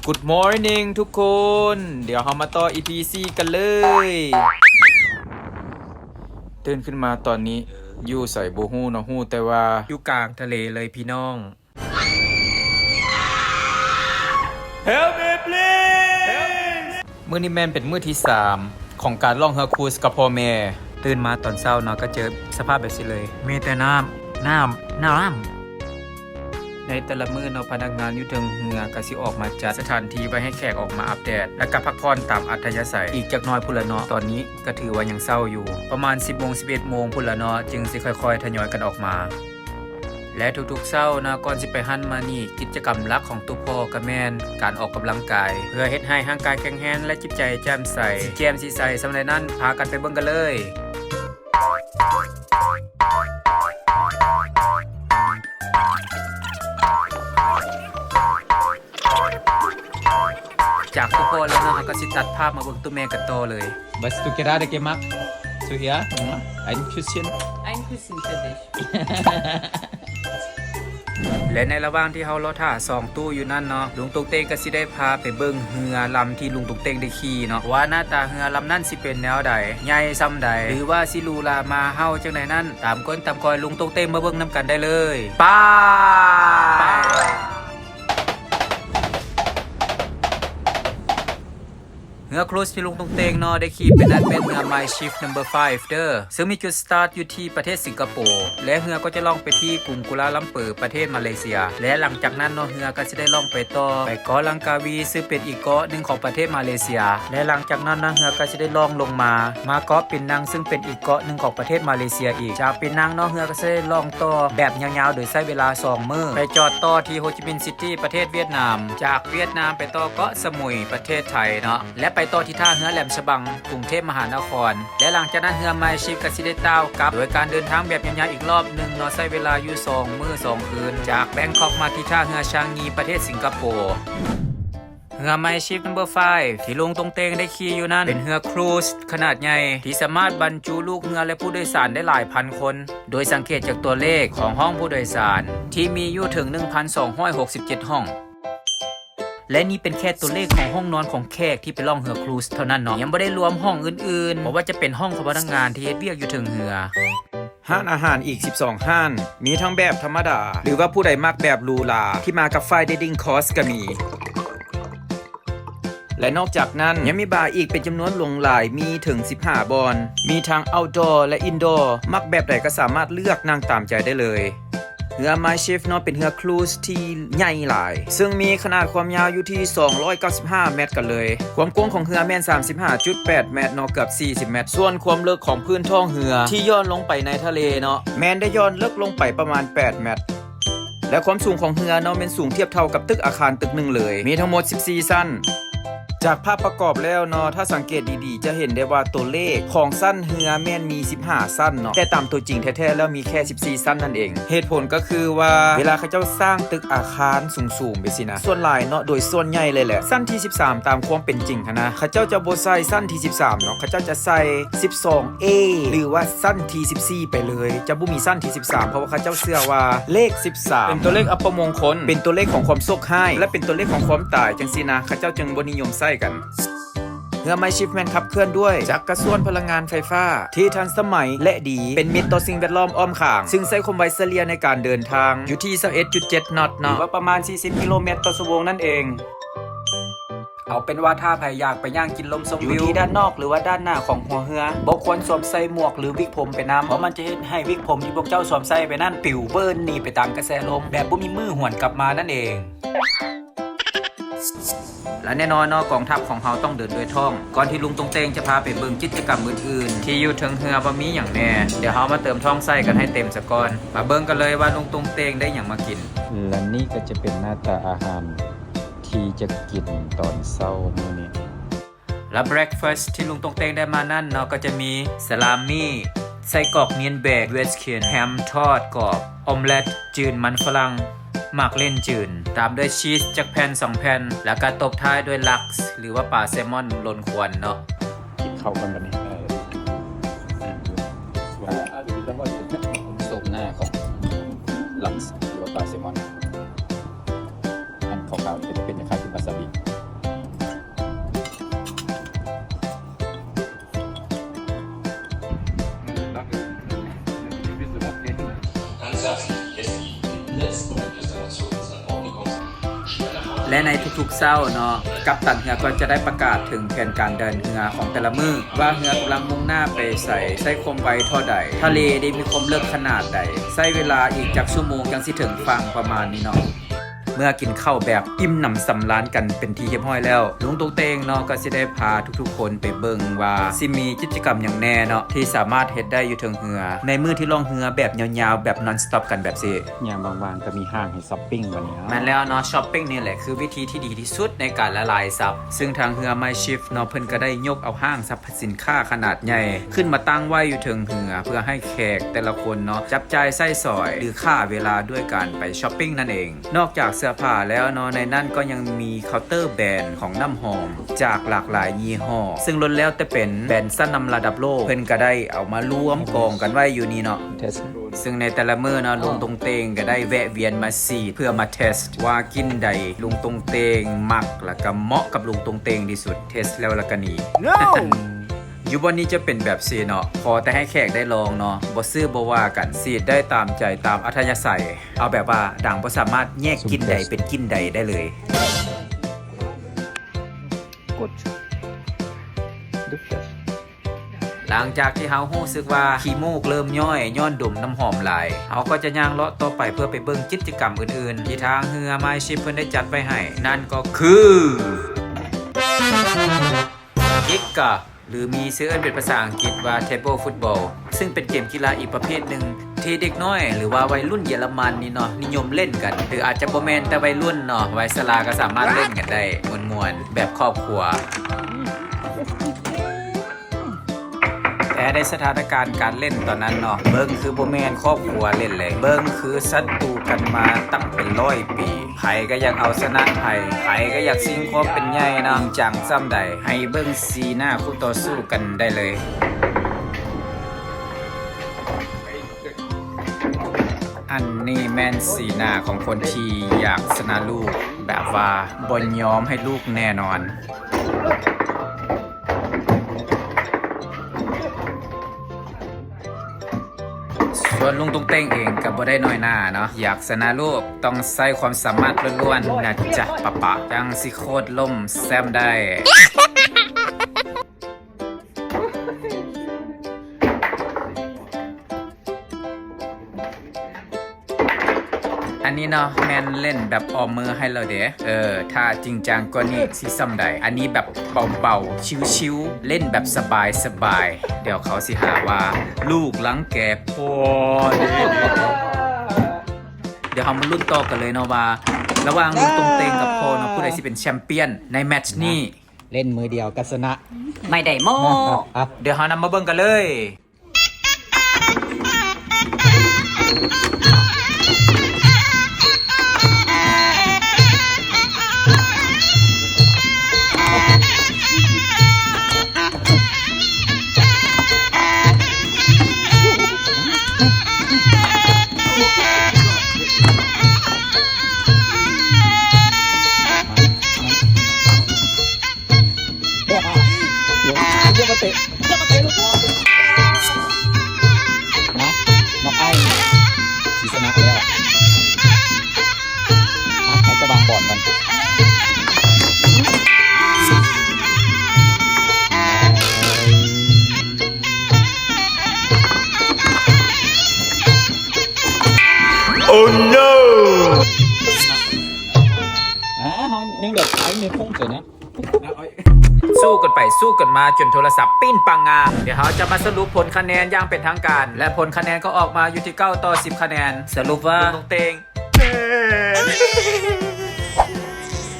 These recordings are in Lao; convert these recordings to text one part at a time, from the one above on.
Good morning ທຸກຄົນ ດຽວເຮົາມາຕໍ່ ອີພີສີ່ກັນເລີຍ. ຕື່ນຂຶ້ນມາຕອນນີ້ຢູ່ໃສບໍ່ຮູ້ເນາະ ຮູ້ແຕ່ວ່າຢູ່ກາງທະເລເລີຍພີ່ນ້ອງ. Help me please. ມື້ນີ້ແມ່ນເປັນມື້ທີສາມຂອງການລ່ອງເຮືອຄຣູສກັບພໍ່ແມ່. ຕື່ນມາຕອນເຊົ້າເນາະ ກໍເຈີສະພາບແບບຊີ້ເລີຍ ມີແຕ່ນ້ຳ ນ້ຳ ນ້ຳ. ໃນແຕ່ລະມື້ເນາະ ພະນັກງານຢູ່ເທິງເຮືອກໍຊິອອກມາຈັດສະຖານທີ່ໄວ້ໃຫ້ແຂກອອກມາອາບແດດ ແລະກໍພັກຜ່ອນຕາມອັດທະຍາໄສ. ອີກຈັກໜ້ອຍພຸ້ນລະເນາະ ຕອນນີ້ກໍຖືວ່າຍັງເຊົ້າຢູ່ ປະມານສິບໂມງ ສິບເອັດໂມງພຸ້ນລະເນາະ ຈຶ່ງຊິຄ່ອຍໆທະຍອຍກັນອອກມາ. ແລະທຸກໆເຊົ້າເນາະ ກ່ອນຊິໄປຫັ້ນມານີ້ ກິດຈະກຳຫຼັກຂອງໂຕພໍ່ກໍແມ່ນການອອກກຳລັງກາຍ ເພື່ອເຮັດໃຫ້ຮ່າງກາຍແຂງແຮງ ແລະຈິດໃຈແຈ່ມໃສ. ຊິແຈ່ມຊິໃສສ່ຳໃດນັ້ນ ພາກັນໄປເບິ່ງກັນເລີຍ. ຈາກໂຕພໍ່ແລ້ວເນາະ ເຮົາກໍຊິຕັດພາບມາເບິ່ງໂຕແມ່ກັນຕໍ່ເລີຍ. Bist du gerade gemacht? Zu ihr? Ein Küsschen? Ein Küsschen für dich. ແລະໃນລະຫວ່າງທີ່ເຮົາລໍຖ້າສອງຕູ້ຢູ່ນັ້ນເນາະ ລຸງຕົງເຕັງກໍຊິໄດ້ພາໄປເບິ່ງເຮືອລຳທີ່ລຸງຕົງເຕັງໄດ້ຂີ່ເນາະ ວ່າໜ້າຕາເຮືອລຳນັ້ນຊິເປັນແນວໃດ, ໃຫຍ່ສ່ຳໃດ ຫຼືວ່າຊິຫຼູຫຼາມາເຫົ່າຈັ່ງໃດນັ້ນ ຕາມກົ້ນຕາມກ້ອຍລຸງຕົງເຕັງມາເບິ່ງນຳກັນໄດ້ເລີຍ. ໄປ! ເຮືອຄຣູສທີ່ລຸງຕົງເຕັງເນາະໄດ້ຂີ່ໄປນັ້ນແມ່ນເຮືອ My Ship Number Five ເດີ ເຊິ່ງມີຈຸດສະຕາດຢູ່ທີ່ປະເທດສິງກະໂປ ແລະເຮືອກໍຈະລ່ອງໄປທີ່ກຸງກູລາລຳເປີ ປະເທດມາເລເຊຍ ແລະຫຼັງຈາກນັ້ນເນາະ ເຮືອກໍຊິໄດ້ລ່ອງໄປຕໍ່ໄປເກາະລັງກາວີ ເຊິ່ງເປັນອີກເກາະໜຶ່ງຂອງປະເທດມາເລເຊຍ ແລະຫຼັງຈາກນັ້ນເນາະ ເຮືອກໍຊິໄດ້ລ່ອງລົງມາ ມາເກາະປີນັງ ເຊິ່ງເປັນອີກເກາະໜຶ່ງຂອງປະເທດມາເລເຊຍອີກ. ຈາກປີນັງເນາະ ເຮືອກໍຊິໄດ້ລ່ອງຕໍ່ແບບຍາວໆ ໂດຍໃຊ້ເວລາສອງມື້ ໄປຈອດຕໍ່ທີ່ໂຮຈິມິນຊິ ປະເທດຫວຽດນາມ ຈາກຫວຽດນາມໄປຕໍ່ເກາະສະໝຸຍ ປະເທດໄທເນາະ ແລະໄປຕໍ່ທີ່ທ່າເຮືອແຫຼມສະບັງ ກຸງເທບມະຫານະຄອນ ແລະຫຼັງຈາກນັ້ນເຮືອ My Ship ກໍຊິໄດ້ຕ່າວກັບ ໂດຍການເດີນທາງແບບຍາວໆອີກລອບໜຶ່ງເນາະ ໃຊ້ເວລາຢູ່ສອງມື້ສອງຄືນ ຈາກແບງຄອກມາທີ່ທ່າເຮືອຊາງກີ ປະເທດສິງກະໂປ. ເຮືອ My Ship Number Five ທີ່ລຸງຕົງເຕັງໄດ້ຂີ່ຢູ່ນັ້ນ ເປັນເຮືອຄຣູສຂະໜາດໃຫຍ່ ທີ່ສາມາດບັນຈຸລູກເຮືອ ແລະຜູ້ໂດຍສານໄດ້ຫຼາຍພັນຄົນ ໂດຍສັງເກດຈາກຕົວເລກຂອງຫ້ອງຜູ້ໂດຍສານ ທີ່ມີຢູ່ເຖິງໜຶ່ງພັນສອງຮ້ອຍຫົກສິບເຈັດຫ້ອງ ແລະນີ້ເປັນແຄ່ຕົວເລກຂອງຫ້ອງນອນຂອງແຂກທີ່ໄປລ່ອງເຮືອຄຣູສເທົ່ານັ້ນເນາະ ຍັງບໍ່ໄດ້ລວມຫ້ອງອື່ນໆ ບໍ່ວ່າຈະເປັນຫ້ອງຂອງພະນັກງານທີ່ເຮັດວຽກຢູ່ເທິງເຮືອ. ຮ້ານອາຫານອີກສິບສອງຮ້ານ ມີທັງແບບທຳມະດາ ຫຼືວ່າຜູ້ໃດມັກແບບຫຼູຫຼາ ທີ່ມາກັບ Fine Dining Course ກໍມີ ແລະນອກຈາກນັ້ນ ຍັງມີບາອີກເປັນຈຳນວນຫຼວງຫຼາຍ ມີເຖິງສິບຫ້າບ່ອນ ມີທັງ Outdoor ແລະ Indoor ມັກແບບໃດກໍສາມາດເລືອກນັ່ງຕາມໃຈໄດ້ເລີຍ. ເຮືອ My Ship ເນາະ ເປັນເຮືອຄຣູສທີ່ໃຫຍ່ຫຼາຍ ເຊິ່ງມີຂະໜາດຄວາມຍາວຢູ່ທີ່ສອງຮ້ອຍເກົ້າສິບຫ້າແມັດກັນເລີຍ ຄວາມກວ້າງຂອງເຮືອແມ່ນສາມສິບຫ້າຈຸດແປດແມັດເນາະ ເກືອບສີ່ສິບແມັດ ສ່ວນຄວາມເລິກຂອງພື້ນທ້ອງເຮືອທີ່ຢ່ອນລົງໄປໃນທະເລເນາະ ແມ່ນໄດ້ຢ່ອນເລິກລົງໄປປະມານແປດແມັດ ແລະຄວາມສູງຂອງເຮືອເນາະ ແມ່ນສູງທຽບເທົ່າກັບຕຶກອາຄານຕຶກໜຶ່ງເລີຍ ມີທັງໝົດສິບສີ່ຊັ້ນ. ຈາກພາບປະກອບແລ້ວເນາະ ຖ້າສັງເກດດີໆ ຈະເຫັນໄດ້ວ່າຕົວເລກຂອງຊັ້ນເຮືອແມ່ນມີສິບຫ້າຊັ້ນເນາະ ແຕ່ຕາມຕົວຈິງແທ້ໆແລ້ວມີແຄ່ສິບສີ່ຊັ້ນນັ້ນເອງ. ເຫດຜົນກໍຄືວ່າ ເວລາເຂົາເຈົ້າສ້າງຕຶກອາຄານສູງໆແບບຊີ້ນະ ສ່ວນຫຼາຍເນາະ ໂດຍສ່ວນໃຫຍ່ເລີຍແຫຼະ ຊັ້ນທີສິບສາມ ຕາມຄວາມເປັນຈິງຫັ້ນນະ ເຂົາເຈົ້າຈະບໍ່ໃສ່ຊັ້ນທີສິບສາມເນາະ ເຂົາເຈົ້າຈະໃສ່ສິບສອງເອ ຫຼືວ່າຊັ້ນທີສິບສີ່ໄປເລີຍ ຈະບໍ່ມີຊັ້ນທີສິບສາມ ເພາະວ່າເຂົາເຈົ້າເຊື່ອວ່າເລກສິບ ສາມ ເປັນຕົວເລກອັບປະມົງຄົນ ເປັນຕົວເລກຂອງຄວາມໂຊກຮ້າຍ ແລະ ເປັນຕົວເລກຂອງຄວາມຕາຍ ຈັ່ງຊີ້ນະ ເຂົາເຈົ້າຈຶ່ງບໍ່ນິຍົມໃຊ້ກັນ. ເຮືອ My Ship ແມ່ນຂັບເຄື່ອນດ້ວຍຈັກກະຊວນພະລັງງານໄຟຟ້າ ທີ່ທັນສະໄໝ ແລະ ດີ ເປັນມິດຕໍ່ສິ່ງແວດລ້ອມອ້ອມຂ້າງ ຊຶ່ງໃຊ້ຄວາມໄວສະເລ່ຍໃນການເດີນທາງຢູ່ທີ່ຊາວເອັດຈຸດເຈັດນອດເນາະ ຫຼືວ່າປະມານສີ່ສິບກິໂລແມັດຕໍ່ຊົ່ວໂມງນັ້ນເອງ. ເອົາເປັນວ່າຖ້າໃຜຢາກໄປຍ່າງກິນລົມຊົມວິວຢູ່ທີ່ດ້ານນອກ ຫຼືວ່າດ້ານໜ້າຂອງຫົວເຮືອ ບໍ່ຄວນສວມໃສ່ໝວກ ຫຼື ວິກຜົມໄປນຳ ເພາະມັນຈະເຮັດໃຫ້ວິກຜົມທີ່ພວກເຈົ້າສວມໃສ່ໄປນັ້ນປິວເບີນໜີໄປຕາມກະແສລົມ ແບບບໍ່ມີມື້ຫວນກັບມານັ້ນເອງ. ແລະແນ່ນອນເນາະ ກອງທັບຂອງເຮົາຕ້ອງເດີນດ້ວຍທ້ອງ. ກ່ອນທີ່ລຸງຕົງເຕັງຈະພາໄປເບິ່ງກິດຈະກຳອື່ນໆ ທີ່ຢູ່ເທິງເຮືອວ່າມີຫຍັງແນ່ ດຽວເຮົາມາເຕີມທ້ອງໄສ້ກັນໃຫ້ເຕັມສາກ່ອນ. ມາເບິ່ງກັນເລີຍວ່າລຸງຕົງເຕັງໄດ້ຫຍັງມາກິນ. ແລະນີ້ກໍຈະເປັນໜ້າຕາອາຫານ ທີ່ຈະກິນຕອນເຊົ້າມື້ນີ້. ແລະ breakfast ທີ່ລຸງຕົງເຕັງໄດ້ມານັ້ນເນາະ ກໍຈະມີສະລາມີ, ໄສ້ກອກໜຽນແບກ Westkin, ແຮມທອດກອບ, ອອມເລັດຈືນມັນຝຣັ່ງ, ໝາກເລັ່ນຈືນ, ຕາມດ້ວຍຊີສຈັກແຜ່ນສອງແຜ່ນ ແລ້ວກໍຕົບທ້າຍດ້ວຍລັກ ຫຼືວ່າປາແຊມອນລົນຄວັນເນາະ. ກິນເຂົ້າກ່ອນບັດນີ້. ໂສມໜ້າຂອງລັກ ຫຼືວ່າປາແຊມອນ ອັນຂາວໆ ເປັນ ເປັນຄ້າຍໆຄືວາຊາບິ. ແລະ ໃນທຸກໆເຊົ້າເນາະ ກັບຕັນເຮືອກໍຈະໄດ້ປະກາດເຖິງແຜນການເດີນເຮືອຂອງແຕ່ລະມື້ ວ່າເຮືອກຳລັງມຸ່ງໜ້າໄປໃສ, ໃຊ້ຄວາມໄວເທົ່າໃດ, ທະເລໄດ້ມີຄວາມເລິກຂະໜາດໃດ, ໃຊ້ເວລາອີກຈັກຊົ່ວໂມງຈັ່ງຊິເຖິງຝັ່ງ ປະມານນີ້ເນາະ. ເມື່ອກິນເຂົ້າແບບອີ່ມໜຳສຳລານກັນເປັນທີ່ຮຽບຮ້ອຍແລ້ວ, ລຸງຕົງເຕັງເນາະ ກໍຊິໄດ້ພາທຸກໆຄົນໄປເບິ່ງວ່າຊິມີກິດຈະກຳຫຍັງແດ່ເນາະ ທີ່ສາມາດເຮັດໄດ້ຢູ່ເທິງເຮືອ ໃນມື້ທີ່ລ່ອງເຮືອແບບຍາວໆ ແບບ non stop ກັນແບບຊີ້. ຍາມວ່າງໆ ກໍມີຫ້າງໃຫ້ຊັອບປິງບັດນີ້. ແມ່ນແລ້ວເນາະ, ຊັອບປິງນີ້ແຫຼະຄືວິທີທີ່ດີທີ່ສຸດໃນການລະລາຍຊັບ, ຊຶ່ງທາງເຮືອ My Ship ເນາະ ເພິ່ນກໍໄດ້ຍົກເອົາຫ້າງຊັບ ສິນຄ້າຂະໜາດໃຫຍ່ຂຶ້ນມາຕັ້ງໄວ້ຢູ່ເທິງເຮືອ ເພື່ອໃຫ້ແຂກແຕ່ລະຄົນເນາະ ຈັບຈ່າຍໃຊ້ສອຍ ຫຼື ຂ້າເວລາດ້ວຍການໄປຊັອບປິງນັ້ນເອງ. ນອກຈາກເສື້ອຜ້າແລ້ວເນາະ, ໃນນັ້ນກໍຍັງມີເຄົາເຕີແບຣນຂອງນ້ຳຫອມຈາກຫຼາກຫຼາຍຍີ່ຫໍ້, ຊຶ່ງລ້ວນແລ້ວແຕ່ເປັນແບຣນຊັ້ນນຳລະດັບໂລກ. ເພິ່ນກໍໄດ້ເອົາມາລວມກອງກັນໄວ້ຢູ່ນີ້ເນາະ. ຊຶ່ງໃນແຕ່ລະມື້ເນາະ ລຸງຕົງເຕັງກໍໄດ້ແວະວຽນມາສີດ ເພື່ອມາເທສວ່າກິ່ນໃດລຸງຕົງເຕັງມັກ ແລ້ວກໍເໝາະກັບລຸງຕົງເຕັງທີ່ສຸດ. ເທສແລ້ວ ແລ້ວກໍໜີ. ຢູ່ບ່ອນນີ້ຈະເປັນແບບຊີ້ເນາະ, ຂໍແຕ່ໃຫ້ແຂກໄດ້ລອງເນາະ, ບໍ່ຊື້ບໍ່ວ່າກັນ, ສີດໄດ້ຕາມໃຈຕາມອັດທະຍາໄສ, ເອົາແບບວ່າດັງບໍ່ສາມາດແຍກກິ່ນໃດເປັນກິ່ນໃດໄດ້ເລີຍ. Good. ຫຼັງຈາກທີ່ເຮົາຮູ້ສຶກວ່າຂີ້ມູກເລີ່ມຍ້ອຍຍ້ອນດົມນ້ຳຫອມຫຼາຍ, ເຮົາກໍຈະຍ່າງເລາະຕໍ່ໄປເພື່ອໄປເບິ່ງກິດຈະກຳອື່ນໆ ທີ່ທາງເຮືອ My Ship ເພິ່ນໄດ້ຈັດໄວ້ໃຫ້, ນັ້ນກໍຄື ກິກກະ ຫຼື ມີຊື່ເອີ້ນເປັນພາສາອັງກິດວ່າ Table Football, ຊຶ່ງເປັນເກມກິລາອີກປະເພດໜຶ່ງ ທີ່ເດັກນ້ອຍ ຫຼືວ່າໄວລຸ້ນເຢຍລະມັນນີ້ເນາະ ນິຍົມເລ່ນກັນ, ຫຼືອາດຈະບໍ່ແມ່ນແຕ່ໄວລຸ້ນເນາະ, ໄວຊະລາກໍສາມາດເລ່ນກັນໄດ້ມ່ວນໆ ແບບຄອບຄົວ. ແຕ່ໃນສະຖານະການການເລ່ນຕອນນັ້ນເນາະ, ເບິ່ງຄືບໍ່ແມ່ນຄອບຄົວເລ່ນເລີຍ, ເບິ່ງຄືສັດຕູກັນມາຕັ້ງເປັນຮ້ອຍປີ. ໃຜກໍຢາກເອົາຊະນະໃຜ, ໃຜກໍຢາກຊິງຄວາມເປັນໃຫຍ່ເນາະ. ຈິງຈັງສ່ຳໃດ, ໃຫ້ເບິ່ງສີໜ້າຄູ່ຕໍ່ສູ້ກັນໄດ້ເລີຍ. ອັນນີ້ແມ່ນສີໜ້າຂອງຄົນທີ່ຢາກຊະນະລູກ, ແບບວ່າບໍ່ຍອມໃຫ້ລູກແນ່ນອນ. ສ່ວນລຸງຕົງເຕັງເອງກໍບໍ່ໄດ້ນ້ອຍໜ້າເນາະ, ຢາກຊະນະລູກຕ້ອງໃຊ້ຄວາມສາມາດລ້ວນໆນະຈ໊ະ ປະປະ, ຈັ່ງຊິໂຄດລົ້ມແຊມໄດ້. ອັນນີ້ເນາະ ແມ່ນເລ່ນແບບອ້ອມມືໃຫ້ແລ້ວເດ້. ເອີ ຖ້າຈິງຈັງກວ່ານີ້ຊິສ່ຳໃດ? ອັນນີ້ແບບເບົາໆ ຊິວໆ ເລ່ນແບບສະບາຍໆ. ດຽວເຂົາຊິຫາວ່າລູກລັງແກພໍ່. ດຽວເຮົາມາລຸ້ນຕໍ່ກັນເລີຍເນາະວ່າ ລະຫວ່າງລຸງຕົງເຕັງກັບພໍ່ເນາະ ຜູ້ໃດຊິເປັນແຊມປຽນໃນແມັດນີ້? ເລ່ນມືດຽວກໍຊະນະ. ໄມ່ໄດ້ໂມ້. ດຽວເຮົານຳມາເບິ່ງກັນເລີຍ. ຢ່າມາເຕະ ຢ່າມາເຕະລູກບອນ. ນະ ນ້ອງອ້າຍຊິຊະນະແລ້ວ. ມາ ໃຫ້ຈະວາງບອນກ່ອນ. ໂອ້ໂນ! ອ່າ ເຮົາຍັງເຫຼືອໄປໃນພົງເກີນນະ. ສູ້ກັນໄປສູ້ກັນມາຈົນໂທລະສັບປີ້ນປັງງາ. ດຽວເຮົາຈະມາສະຫຼຸບຜົນຄະແນນຢ່າງເປັນທາງການ ແລະ ຜົນຄະແນນກໍອອກມາຢູ່ທີ່ເກົ້າຕໍ່ສິບຄະແນນ. ສະຫຼຸບວ່າລຸງຕົງເຕັງ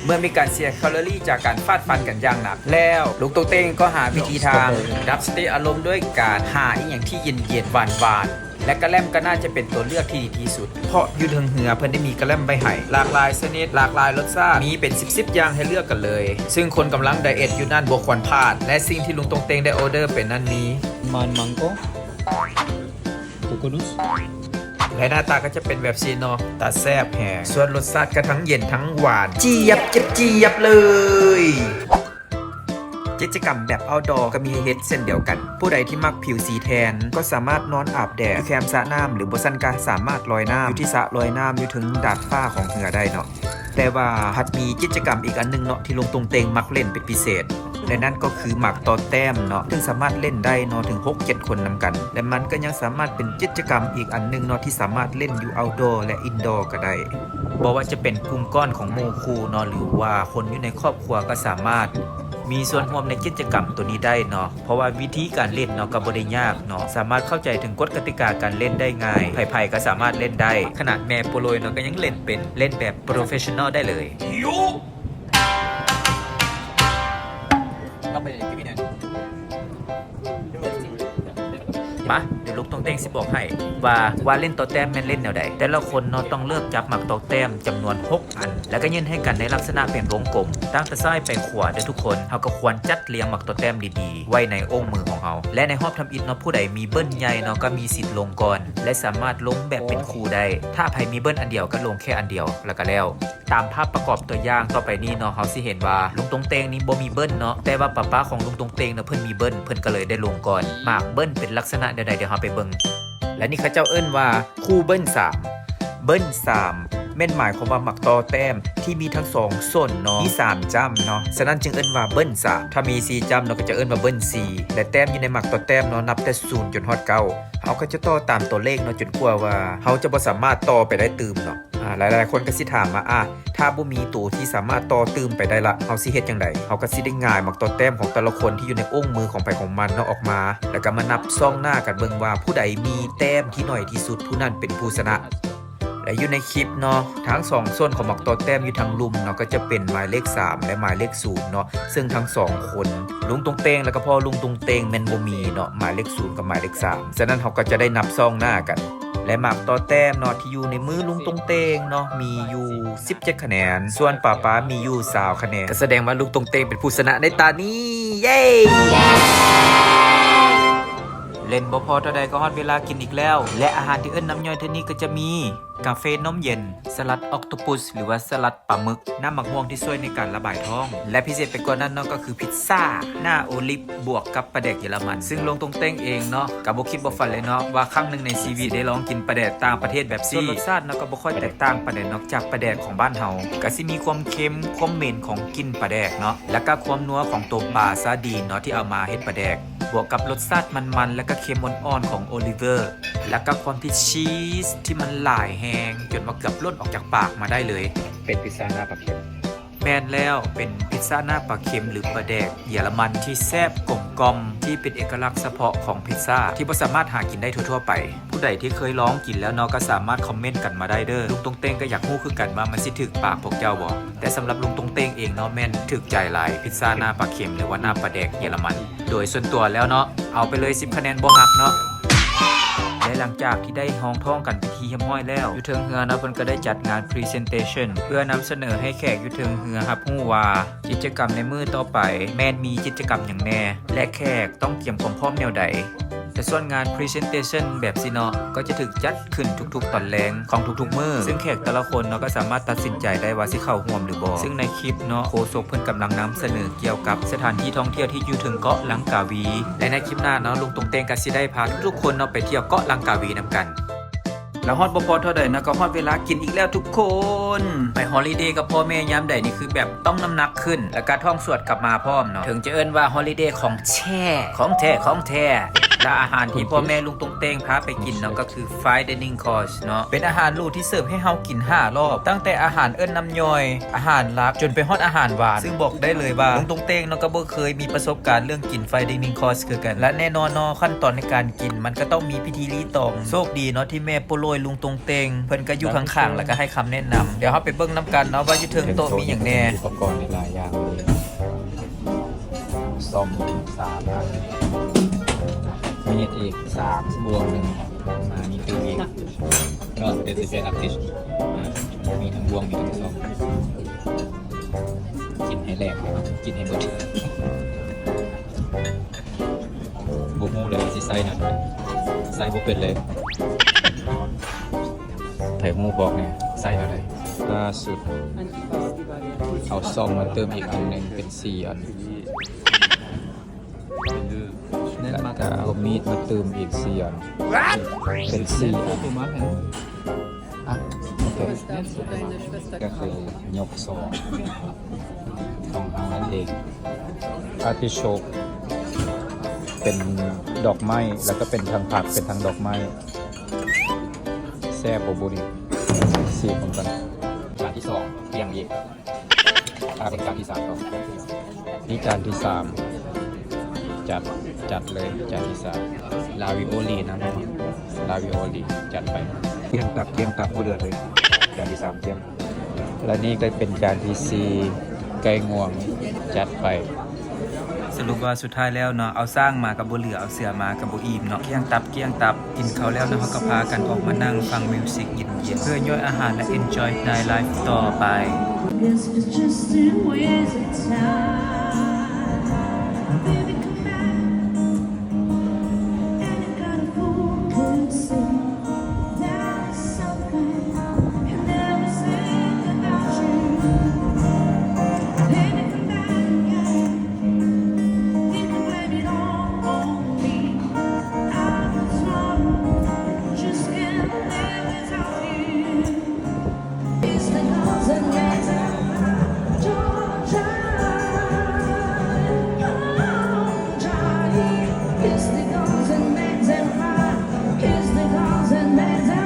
ເມື່ອມີການເສຍແຄລໍຣີຈາກການຟາດຟັນກັນຢ່າງໜັກແລ້ວ, ລຸງຕົງເຕັງກໍຫາວິທີທາງດັບສະຕິອາລົມດ້ວຍການຫາອີ່ຫຍັງທີ່ເຢັນໆ ຫວານໆ ແລະ ກະແລັມກໍໜ້າຈະເປັນຕົວເລືອກທີ່ດີທີ່ສຸດ, ເພາະຢູ່ເທິງເຮືອເພິ່ນໄດ້ມີກະແລັມໄວ້ໃຫ້ຫຼາກຫຼາຍຊະນິດ, ຫຼາກຫຼາຍລົດຊາດ, ມີເປັນສິບໆຢ່າງໃຫ້ເລືອກກັນເລີຍ. ຊຶ່ງຄົນກຳລັງໄດເອດຢູ່ນັ້ນບໍ່ຄວນພາດ, ແລະ ສິ່ງທີ່ລຸງຕົງເຕັງໄດ້ອໍເດີເປັນນັ້ນມີ ມັນມັງໂກ ໂກໂກນຸດ ແລະ ໜ້າຕາກໍຈະເປັນແບບຊີ້ເນາະ, ຕາແຊບແຮງ. ສ່ວນລົດຊາດກໍທັງເຢັນທັງຫວານ ຈຽບໆເລີຍ. ກິດຈະກຳແບບ outdoor ກໍມີໃຫ້ເຮັດເຊັ່ນດຽວກັນ. ຜູ້ໃດທີ່ມັກຜິວສີແທນ ກໍສາມາດນອນອາບແດດຢູ່ແຄມສະນ້ຳ ຫຼື ບໍ່ຊັ້ນກໍສາມາດລອຍນ້ຳຢູ່ທີ່ສະລອຍນ້ຳຢູ່ເທິງດາດຟ້າຂອງເຮືອໄດ້ເນາະ. ແຕ່ວ່າພັດມີກິດຈະກຳອີກອັນໜຶ່ງເນາະ ທີ່ລຸງຕຸງເຕັງມັກເລ່ນເປັນພິເສດ ແລະ ນັ້ນກໍຄືໝາກຕໍ່ແຕ້ມເນາະ ເຊິ່ງສາມາດເລ່ນໄດ້ເນາະ ເຖິງຫົກເຈັດຄົນນຳກັນ ແລະ ມັນກໍຍັງສາມາດເປັນກິດຈະກຳອີກອັນໜຶ່ງເນາະ ທີ່ສາມາດເລ່ນຢູ່ outdoor ແລະ indoor ກໍໄດ້. ບໍ່ວ່າຈະເປັນກຸ່ມກ້ອນຂອງໝູ່ຄູ່ເນາະ ຫຼືວ່າຄົນຢູ່ໃນຄອບຄົວກໍສາມາດມີສ່ວນຮ່ວມໃນກິດຈະກຳໂຕນີ້ໄດ້ເນາະ ເພາະວ່າວິທີການເລ່ນເນາະກໍບໍ່ໄດ້ຍາກເນາະ ສາມາດເຂົ້າໃຈເຖິງກົດກະຕິກາການເລ່ນໄດ້ງ່າຍ ໃຜໆກໍສາມາດເລ່ນໄດ້. ຂະໜາດແມ່ໂປໂລຍເນາະກໍຍັງເລ່ນເປັນ ເລ່ນແບບ professional ໄດ້ເລີຍ. ມາ ດຽວລຸງຕົງເຕັງຊິບອກໃຫ້ວ່າ ວ່າເລ່ນຕໍ່ແຕ້ມແມ່ນເລ່ນແນວໃດ. ແຕ່ລະຄົນເນາະຕ້ອງເລືອກຈັບໝາກຕໍ່ແຕ້ມຈຳນວນຫົກອັນ ແລ້ວກໍຍື່ນໃຫ້ກັນໃນລັກສະນະເປັນວົງກົມ ຕັ້ງແຕ່ຊ້າຍໄປຂວາເດີທຸກຄົນ. ເຮົາກໍຄວນຈັດລຽງໝາກຕໍ່ແຕ້ມດີໆໄວ້ໃນໂອ້ງມືຂອງເຮົາ ແລະ ໃນຮອບທຳອິດເນາະ ຜູ້ໃດມີເບິ້ນໃຫຍ່ເນາະ ກໍມີສິດລົງກ່ອນ ແລະ ສາມາດລົງແບບເປັນຄູ່ໄດ້. ຖ້າໃຜມີເບິ້ນອັນດຽວ ກໍລົງແຄ່ອັນດຽວ ແລ້ວກໍແລ້ວ. ຕາມພາບປະກອບຕົວຢ່າງຕໍ່ໄປນີ້ເນາະ ເຮົາຊິເຫັນວ່າລຸງຕົງເຕັງນີ້ບໍ່ມີເບິ້ນເນາະ ແຕ່ວ່າປ້າໆຂອງລຸງຕົງເຕັງເນາະ ເພິ່ນມີເບິ້ນ ເພິ່ນກໍເລີຍໄດ້ລົງກ່ອນ. ໝາກເບິ້ນເປັນລັກສະນະແນວໃດ ດຽວເຮົາໄປເບິ່ງ. ແລະ ນີ້ເຂົາເຈົ້າເອີ້ນວ່າຄູ່ເບິ້ນສາມ. ເບິ້ນສາມແມ່ນໝາຍຄວາມວ່າໝາກຕໍ່ແຕ້ມທີ່ມີທັງສອງສົ້ນເນາະ ມີສາມຈ້ຳເນາະ ສະນັ້ນຈຶ່ງເອີ້ນວ່າເບິ້ນສາມ. ຖ້າມີສີ່ຈ້ຳເນາະ ກໍຈະເອີ້ນວ່າເບິ້ນສີ່ ແລະ ແຕ້ມຢູ່ໃນໝາກຕໍ່ແຕ້ມເນາະ ນັບແຕ່ສູນຈົນຮອດເກົ້າ. ເຮົາກໍຈະຕໍ່ຕາມຕົວເລກເນາະ ຈົນກວ່າວ່າເຮົາຈະບໍ່ສາມາດຕໍ່ໄປໄດ້ຕື່ມເນາະ. ອາ ຫຼາຍໆຄົນກໍຊິຖາມວ່າ ອາ ຖ້າບໍ່ມີໂຕທີ່ສາມາດຕໍ່ຕື່ມໄປໄດ້ລະ ເຮົາຊິເຮັດຈັ່ງໃດ? ເຮົາກໍຊິໄດ້ຫງາຍໝາກຕໍ່ແຕ້ມຂອງແຕ່ລະຄົນທີ່ຢູ່ໃນໂອ້ງມືຂອງໃຜຂອງມັນເນາະອອກມາ ແລ້ວກໍມານັບສ່ອງໜ້າກັນເບິ່ງວ່າຜູ້ໃດມີແຕ້ມທີ່ໜ້ອຍທີ່ສຸດ ຜູ້ນັ້ນເປັນຜູ້ຊະນະ. ແລະ ຢູ່ໃນຄລິບເນາະ ທັງສອງສົ້ນຂອງໝາກຕໍ່ແຕ້ມຢູ່ທາງລຸ່ມເນາະ ກໍຈະເປັນໝາຍເລກສາມ ແລະ ໝາຍເລກສູນເນາະ ເຊິ່ງທັງສອງຄົນ ລຸງຕົງເຕັງ ແລ້ວກໍພໍ່ລຸງຕົງເຕັງ ແມ່ນບໍ່ມີເນາະ ໝາຍເລກສູນກັບໝາຍເລກສາມ. ສະນັ້ນເຮົາກໍຈະໄດ້ນັບສ່ອງໜ້າກັນ. ແລະ ໝາກຕໍ່ແຕ້ມເນາະ ທີ່ຢູ່ໃນມືລຸງຕົງເຕັງເນາະ ມີຢູ່ສິບເຈັດຄະແນນ ສ່ວນປ້າໆມີຢູ່ຊາວຄະແນນ ກໍສະແດງວ່າລຸງຕົງເຕັງເປັນຜູ້ຊະນະໃນຕານີ້. ເຢ້! ເລ່ນບໍ່ພໍເທົ່າໃດກໍຮອດເວລາກິນອີກແລ້ວ ແລະ ອາຫານທີ່ເອີ້ນນ້ຳຍ່ອຍເທື່ອນີ້ກໍຈະມີ ກາເຟນົມເຢັນ, ສະຫຼັດອອກໂຕປຸດ ຫຼືວ່າສະຫຼັດປາໝຶກ, ນ້ຳໝາກມ່ວງທີ່ຊ່ວຍໃນການລະບາຍທ້ອງ ແລະ ພິເສດໄປກວ່ານັ້ນເນາະ ກໍຄືພິດຊາໜ້າໂອລິບ ບວກກັບປາແດກເຢຍລະມັນ. ຊຶ່ງລຸງຕົງເຕັງເອງເນາະ ກໍບໍ່ຄິດບໍ່ຝັນເລີຍເນາະ ວ່າຄັ້ງໜຶ່ງໃນຊີວິດໄດ້ລອງກິນປາແດກຕ່າງປະເທດແບບນີ້. ສ່ວນລົດຊາດເນາະ ກໍບໍ່ຄ່ອຍແຕກຕ່າງປານໃດນອກຈາກປາແດກຂອງບ້ານເຮົາ, ກໍຊິມີຄວາມເຄັມ ຄວາມເໝັນຂອງກິ່ນປາແດກເນາະ ແລ້ວກໍຄວາມນົວຂອງໂຕປາຊາດີນເນາະ ທີ່ເອົາມາເຮັດປາແດກ ບວກກັບລົດຊາດມັນໆ ແລ້ວກໍເຄັມອ່ອນໆຂອງໂອລິເວີ ແລ້ວກໍຄວາມທີ່ຊີສທີ່ມັນຫຼາຍແຮງ ຈົນວ່າເກືອບຫຼົ່ນອອກຈາກປາກມາໄດ້ເລີຍ. ເປັນພິດຊາໜ້າປາເຄັມ. ແມ່ນແລ້ວ, ເປັນພິດຊາໜ້າປາເຄັມ ຫຼື ປາແດກເຢຍລະມັນທີ່ແຊບກົມກ່ອມ ທີ່ເປັນເອກະລັກສະເພາະຂອງພິດຊາ ທີ່ບໍ່ສາມາດຫາກິນໄດ້ທົ່ວໆໄປ. ຜູ້ໃດທີ່ເຄີຍລອງກິນແລ້ວເນາະ ກໍສາມາດຄອມເມັນກັນມາໄດ້ເດີ້. ລຸງຕົງເຕັງກໍຢາກຮູ້ຄືກັນວ່າມັນຊິຖືກປາກພວກເຈົ້າບໍ່? ແຕ່ສຳລັບລຸງຕົງເຕັງເອງເນາະ ແມ່ນຖືກໃຈຫຼາຍ ພິດຊາໜ້າປາເຄັມ ຫຼືວ່າໜ້າປາແດກເຢຍລະມັນ. ໂດຍສ່ວນຕົວແລ້ວເນາະ ເອົາໄປເລີຍສິບຄະແນນບໍ່ຫັກເນາະ. ແລະ ຫຼັງຈາກທີ່ໄດ້ຮອງທ້ອງກັນເປັນທີ່ຮຽບຮ້ອຍແລ້ວ, ຢູ່ເທິງເຮືອເນາະ ເພິ່ນກໍໄດ້ຈັດງານ presentation ເພື່ອນຳສະເໜີໃຫ້ແຂກຢູ່ເທິງເຮືອຮັບຮູ້ວ່າ ກິດຈະກຳໃນມື້ຕໍ່ໄປແມ່ນມີກິດຈະກຳຫຍັງແດ່ ແລະ ແຂກຕ້ອງກຽມຄວາມພ້ອມແນວໃດ. ແລະ ສ່ວນງານ presentation ແບບຊີ້ເນາະ ກໍຈະຖືກຈັດຂຶ້ນທຸກໆຕອນແລງຂອງທຸກໆມື້, ຊຶ່ງແຂກແຕ່ລະຄົນເນາະ ກໍສາມາດຕັດສິນໃຈໄດ້ວ່າຊິເຂົ້າຮ່ວມຫຼືບໍ່. ຊຶ່ງໃນຄລິບເນາະ ໂຄສົກເພິ່ນກຳລັງນຳສະເໜີກ່ຽວກັບສະຖານທີ່ທ່ອງທ່ຽວທີ່ຢູ່ເທິງເກາະລັງກາວີ ແລະ ໃນຄລິບໜ້າເນາະ ລຸງຕົງເຕັງກໍຊິໄດ້ພາທຸກໆຄົນເນາະ ໄປທ່ຽວເກາະລັງກາວີນຳກັນ. ແລ້ວຮອດບໍ່ພໍເທົ່າໃດເນາະ ກໍຮອດເວລາກິນອີກແລ້ວທຸກຄົນ. ໄປຮອລິເດກັບພໍ່ແມ່ຍາມໃດນີ້ຄືແບບຕ້ອງນ້ຳໜັກຂຶ້ນ ແລ້ວກໍທ້ອງສວດກັບມາພ້ອມເນາະ. ເຖິງຈະເອີ້ນວ່າຮອລິເດຂອງແທ້ ຂອງແທ້ ຂອງແທ້. ແລະ ອາຫານທີ່ພໍ່ແມ່ລຸງຕົງເຕັງພາໄປກິນເນາະ ກໍຄື fine dining course ເນາະ ເປັນອາຫານຫຼູທີ່ເສີບໃຫ້ເຮົາກິນຫ້າຮອບ, ຕັ້ງແຕ່ອາຫານເອີ້ນນ້ຳຍ່ອຍ, ອາຫານຫຼັກ ຈົນໄປຮອດອາຫານຫວານ. ຊຶ່ງບອກໄດ້ເລີຍວ່າລຸງຕົງເຕັງເນາະ ກໍບໍ່ເຄີຍມີປະສົບການເລື່ອງກິນ fine dining course ຄືກັນ. ແລະ ແນ່ນອນເນາະ ຂັ້ນຕອນໃນການ ກິນ ມັນກໍຕ້ອງມີພິທີລີຕອງ. ໂຊກດີເນາະ ທີ່ແມ່ໂປໂລຍລຸງຕົງເຕັງ ເພິ່ນກໍຢູ່ຂ້າງໆ ແລ້ວກໍໃຫ້ຄຳແນະນຳ. ດຽວເຮົາໄປເບິ່ງນຳກັນເນາະ ວ່າຢູ່ເທິງໂຕະມີຫຍັງແດ່. ອຸປະກອນຫຼາຍໆຢ່າງເລີຍ. ສ້ອມສາມອັນ ມີດອີກສາມ ບ່ວງໜຶ່ງ ມາມີດອີກ ກໍເປັນສິບເອັດອັນຕິດ. ອ່າ ມີທັງບ່ວງ ມີທັງສ້ອມ. ກິນໃຫ້ແຫຼກ ກິນໃຫ້ໝົດ. ບໍ່ຮູ້ເລີຍວ່າຊິໃຊ້ແນວໃດ ໃຊ້ບໍ່ເປັນເລີຍ. ໃຜຮູ້ບອກແດ່ ໃຊ້ແນວໃດ. ລ່າສຸດ ເອົາສ້ອມມາເຕີມອີກອັນໜຶ່ງ ເປັນສີ່ອັນ. ແລ້ວກໍເອົາມີດມາຕື່ມອີກສີ່ອັນ ເປັນສີ່ອັນ. ອ່ະ ໂອເຄ ກໍຄືຍົກສອງຂອງເຮົານັ້ນເອງ. ອາຕິໂຊກເປັນດອກໄມ້ ແລ້ວກໍເປັນທັງຜັກ ເປັນທັງດອກໄມ້. ແຊບບໍ່ບຸນີ້? ຊີມເບິ່ງກ່ອນ. ຈານທີສອງ ປ່ຽນອີກ. ອ່າ ເປັນຈານທີສາມຕໍ່. ນີ້ຈານທີສາມ. ຈັດ ຈັດເລີຍ ຈານທີສາມ. ລາວິໂອລີນະ ລາວິໂອລີ ຈັດໄປ. ກ້ຽງຕັກ ກ້ຽງຕັກ ບໍ່ເຫຼືອເລີຍ. ຈານທີສາມ ກ້ຽງ. ແລະນີ້ກໍເປັນຈານທີສີ່ ໄກ່ງວງ ຈັດໄປ. ສະຫຼຸບວ່າສຸດທ້າຍແລ້ວເນາະ ເອົາຊ້າງມາກໍບໍ່ເຫຼືອ ເອົາເສືອມາກໍບໍ່ອີ່ມເນາະ. ກ້ຽງຕັບ ກ້ຽງຕັບ. ກິນເຂົ້າແລ້ວເນາະ ເຮົາກໍພາກັນອອກມານັ່ງຟັງມິວສິກເຢັນໆ ເພື່ອຍ່ອຍອາຫານ ແລະ enjoy night life ຕໍ່ໄປ. Guess it's just a waste of time. Baby, come back. And I got a fool could say that is something you never said about you. Baby, come back again. You can blame it all on me. I was wrong. Just can't live without you. It's the guns and bands of Georgia. It's the guns and bands of, it's the guns and bands of.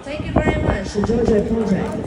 Thank you very much, Georgia Project.